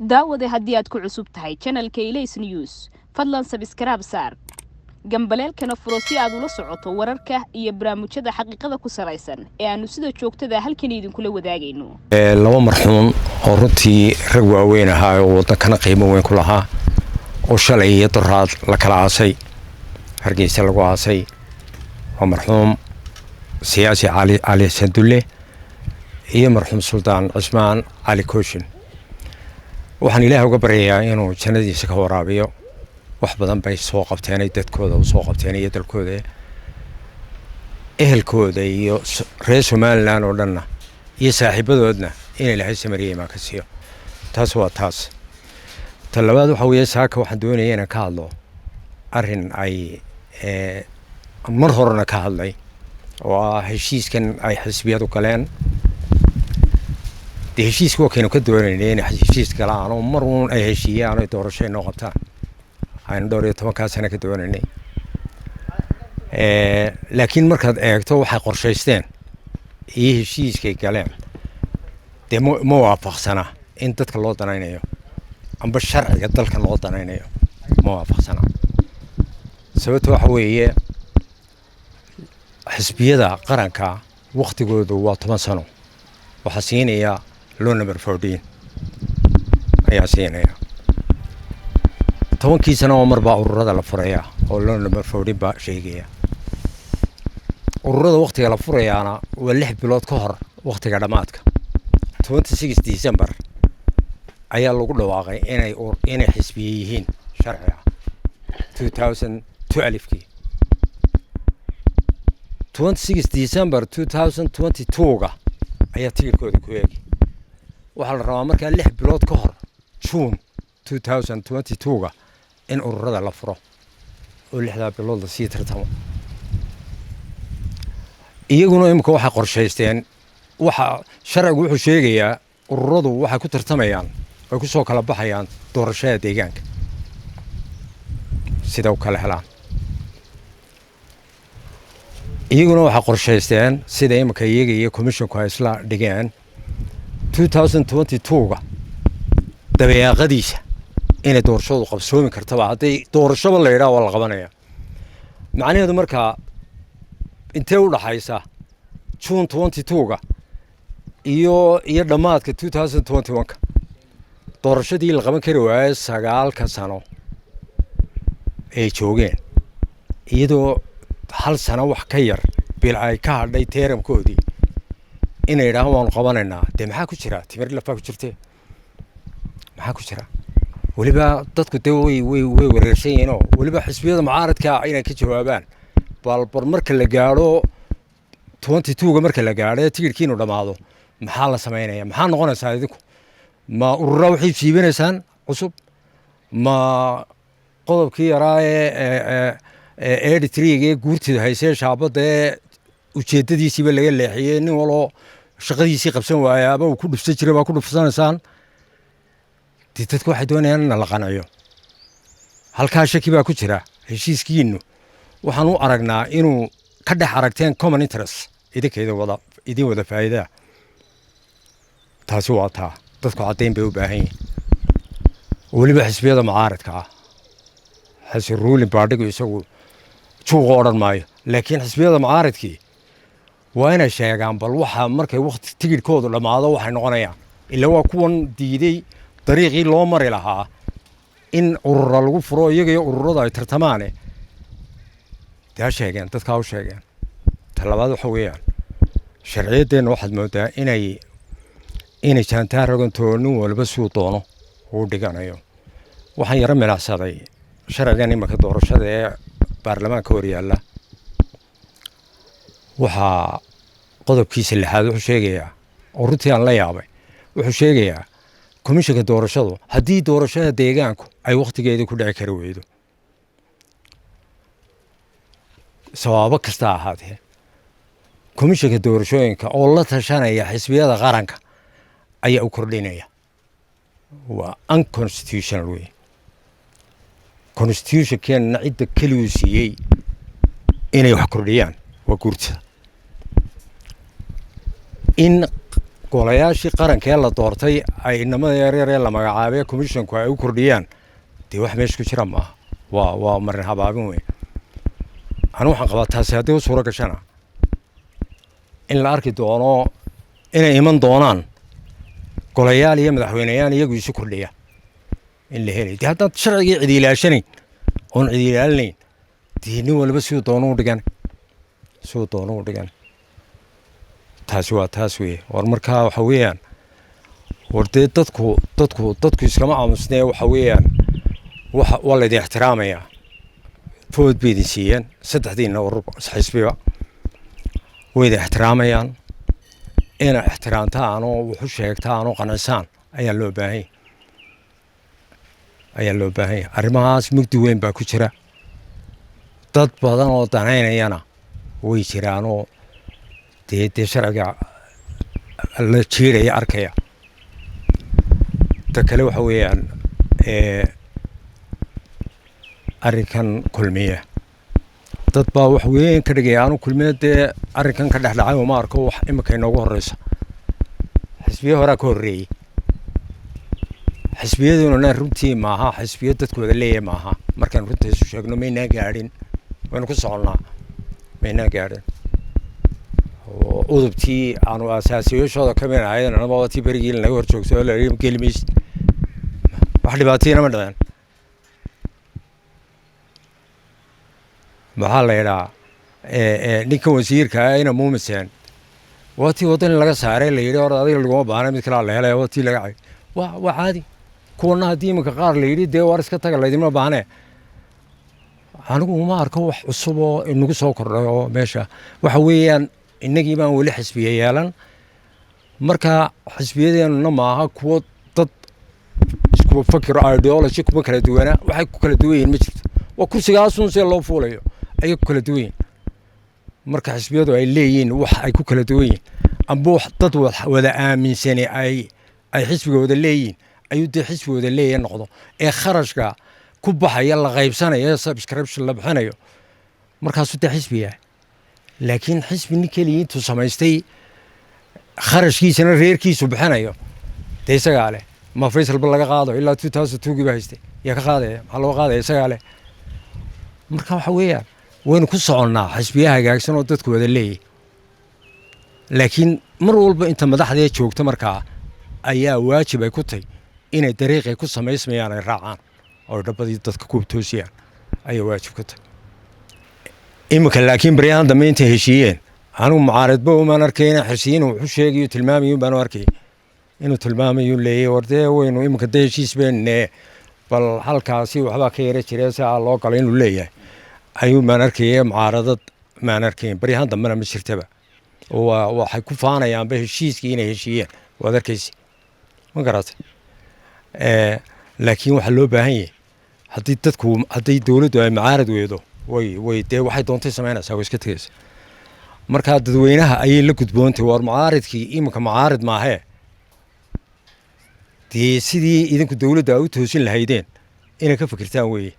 Daawade, haddii aad ku cusub tahay channelka Ilays News, fadlan subscribe saar, gambaleelkana furo si aad ula socoto wararka iyo barnaamijyada xaqiiqada ku salaysan ee aanu sida joogtada halkan idinkula wadaagayno. Laba marxuun oo runtii rag waaweyn ahaa oo waddankana qiimo weyn ku lahaa oo shalay iyo doraad la kala aasay, Hargeysa lagu aasay, waa marxuum siyaasi Cali Cali Sandulle iyo marxuum Suldaan Cismaan Cali Kooshin. Waxaan Ilaahay uga baryayaa inuu jannadiisa ka waraabiyo. Wax badan bay soo qabteen, ay dadkooda u soo qabteen iyo dalkooda, ehelkooda iyo reer Somaliland oo dhanna iyo saaxiibadoodna in Ilaahay samariya imaan ka siiyo. Taas waa taas. Ta labaad waxa weeye, saaka waxaan doonaya inaan ka hadlo arrin ay mar horena ka hadlay oo ah heshiiskan ay xisbiyadu galeen. Dee heshiiska waa kaynu ka doonaynay inay heshiis galaan oo mar uun ay heshiiyaan oo doorasho inoo qabtaan, aynu dhowr iyo tobankaa sano ka doonaynay. Laakiin markaad eegto waxay qorshaysteen iyo heshiiskay galeen, dee ma waafaqsana in dadka loo danaynayo amba sharciga dalkan loo danaynayo, ma waafaqsana. Sababta waxa weeye, xisbiyada qaranka waktigoodu waa 10 sano. Waxaa siinaya law number 14 ayaa siinaya. 10kii sano oo mar baa ururada la furaya oo law number 14 baa sheegaya. Ururada waktiga la furayaana waa 6 bilood ka hor waktiga dhammaadka. 26 December ayaa lagu dhawaaqay inay xisbiye yihiin sharciga 2012kii. 26 December 2022-ga ayaa tigirkooda ku eegi. Waxaa la rabaa markaa 6 bilood ka hor, June 2022-ga, in ururada la furo oo 6daa bilood lasii tartamo. Iyaguna imika waxay qorshaysteen, waxa sharcigu wuxuu sheegayaa, ururadu waxay ku tartamayaan, ay ku soo kala baxayaan doorashada deegaanka sida u kala helaan. Iyaguna waxay qorshaysteen, sida imika iyaga iyo commissionku ay isla dhigeen, 2022-ga dabeeqadiisa inay doorashadu qabsoomi kartaba. Hadday doorashoba la yidhaha, waa la qabanaya. Macnaheedu markaa intee u dhaxaysa June 22-ga iyo dhammaadka 2021-ka, doorashadii la qaban kari waaye 9ka sano ay joogeen, iyadoo hal sano wax ka yar bil ay ka hadhay termkoodii, inay yidhaahaan waanu qabanaynaa, dee maxaa ku jira? Timir lafaa ku jirte, maxaa ku jira? Weliba dadku dee way wareersan yihiin oo weliba xisbiyada mucaaradka inay ka jawaabaan bal bar marka la gaadho 22-ga, marka la gaadho ee tigidhkiinu dhammaado, maxaa la samaynaya? Maxaa noqonaysaa idinku? Ma urura waxay jiibinaysaan cusub? Ma qodobkii yaraa ee 83-ga ee guurtida haysee shaabadda ee ujeeddadiisiiba laga leexiyey, nin waloo shaqadiisii qabsan waaya ama uu ku dhufsan jiray baa ku dhufsanaysaan? Dee dadku waxay doonayaan in la qanciyo. Halkaa shaki baa ku jira. Heshiiskiinu waxaan u aragnaa inuu ka dhex aragteen common interest idinka idin wada faa'iidaa. Taasi waa taa. Dadku caddayn bay u baahan yihin, weliba xisbiyada mucaaradka ah. Xasi ruling partygu isagu juuqa odhan maayo, laakiin xisbiyada mucaaradkii waa inay sheegaan bal waxa markay wakti tigidhkoodu dhammaado waxay noqonayaan. Ila waa kuwan diiday dariiqii loo mari lahaa in urura lagu furo, iyaga iyo ururadu ay tartamaane. Dee ha sheegeen, dadkaa u sheegeen. Ta labaad waxa weeyaan, sharciyaddeenna waxaad moodaa inay jaantaa rogantoo nin walba suu doono uu dhiganayo. Waxaan yaro milacsaday sharcigan imanka doorashada ee baarlamaanka horyaalla. Waxaa qodobkiisa lixaad wuxuu sheegayaa, oo runtii aan la yaabay, wuxuu sheegayaa komishanka doorashadu haddii doorashada deegaanku ay wakhtigeedii ku dhici kari weydo, sabaabo kasta ahaatee, komishanka doorashooyinka oo la tashanaya xisbiyada qaranka ayaa u kordhinaya. Waa unconstitutional wey. Constitutionkeenna cidda keliguu siiyey inay wax kordhiyaan waa guurtada. In Golayaashii qaranka ee la doortay ay inamada yaryar ee la magacaabay commissionku ay u kordhiyaan, dee wax meesha ku jira maaha, waa marin habaabin weyn. Anigu waxaan qabaa taasi haddii u suuro gashana in la arki doono inay iman doonaan golayaal iyo madaxweyneyaal iyagu isu kordhiya in la helay. Dee haddaad sharcigii cid ilaashanayn oon cid ilaalinayn, dee nin walba siduu doono u dhigan, siduu doono u dhigan. Taasi waa taas weeye. War markaa waxa weeyaan, war dee dadku iskama aamusnee. Waxa weeyaan, waxa waa laydin ixtiraamayaa, food bay idin siiyeen saddexdiinna urur xisbiba, way idin ixtiraamayaan. Inaa ixtiraamtaan oo waxu sheegtaan oo qancisaan ayaa loo baahan yahay, ayaa loo baahan yahay. Arrimahaas mugdi weyn baa ku jira, dad badan oo danaynayana way jiraanoo dee sharciga la jiiraya arkaya. Ta kale waxa weeyaan arrinkan Kulmiye dad baa wax weyn ka dhigaya. Anu Kulmiye dee arrinkan ka dhex dhacay uma arko wax imika inoogu horeysa. Xisbiye horaa ka horreeyey, xisbiyaduna runtii maaha xisbiyo dadku wada leeyahay maaha. Markaan runta isu sheegno, maynaan gaadhin, waynu ku soconnaa, maynaan gaadhin. Oo udubtii aanu aasaasiyaashooda ka mid ahayd anaba tii berigii naga hor joogto la yidhi geli maysid, wax dhibaatayna ma dhicin. Maxaa la yidhaa, ninkan wasiirka ah ina muumiseen, waa tii waddan laga saaray, la yidhi hor adiga laguma baahna, mid kalaa la helay, waa tii laga cay. Waa caadi. Kuwana haddii iminka qaar la yidhi dee waar iska taga, laydinma baahnee, anigu uma arko wax cusub oo inagu soo kordhay. Oo meesha waxa weeyaan, innagii baan weli xisbiye yeelan. Marka xisbiyadeenuna maaha kuwo dad isku fakiro, ideology kuma kala duwana. Waxay ku kala duwan yihiin ma jirto, waa kursigaasun see loo fuulayo ayay ku kala duwan yihiin. Marka xisbiyadu ay leeyihiin wax ay ku kala duwan yihiin amba wax dad wada aaminsani ay xisbiga wada leeyihiin, ayuu dee xisbi wada leeyahay noqdo ee kharashka ku baxaya la qaybsanayo, subscription la bixinayo, markaasuu dee xisbi yahay. Laakiin xisbi nin keligii intuu samaystay kharashkiisana reerkiisu bixinayo, dee isagaa leh. Ma Faysalba laga qaado? Ilaa 2002-gii ba haystay, yaa ka qaadaya? Maxaa looga qaadaya? Isagaa leh. Marka waxa weeyaan, waynu ku soconnaa xisbiyaha hagaagsan oo dadku wada leeyahy, laakiin mar walba inta madaxdee joogta markaa ayaa waajib ay ku tahy inay dariiqay ku samaysmayaan ay raacaan oo dhabbadii dadka ku toosiyaan ayaa waajib ku tahy iminka. Laakiin baryahan dambe intay heshiiyeen, anigu mucaaridba umaan arkayna, xirsiyin wuxu sheegayo tilmaamayo baanu arkay inuu tilmaamayo leeyay, war dee waynu iminka dee heshiis bayne, bal halkaasi waxbaa ka yara jira si aa loo galo inuu leeyahay ayuu maan arkaya. Mucaaradad maan arkayn baryahan dambena, ma jirtaba. Oo waxay ku faanayaanba heshiiskii inay heshiiyeen, waad arkaysi, ma garatay? Laakiin waxaa loo baahan yahay haddii dadku, haddii dowladdu ay mucaarad weydo, way dee waxay doontay samaynaysaa, way iska tegaysaa. Markaa dadweynaha ayay la gudboontay, war mucaaridkii iminka mucaarid maahee, dee sidii idinku dowladda ay u toosin lahaydeen inay ka fikirtaan weeye.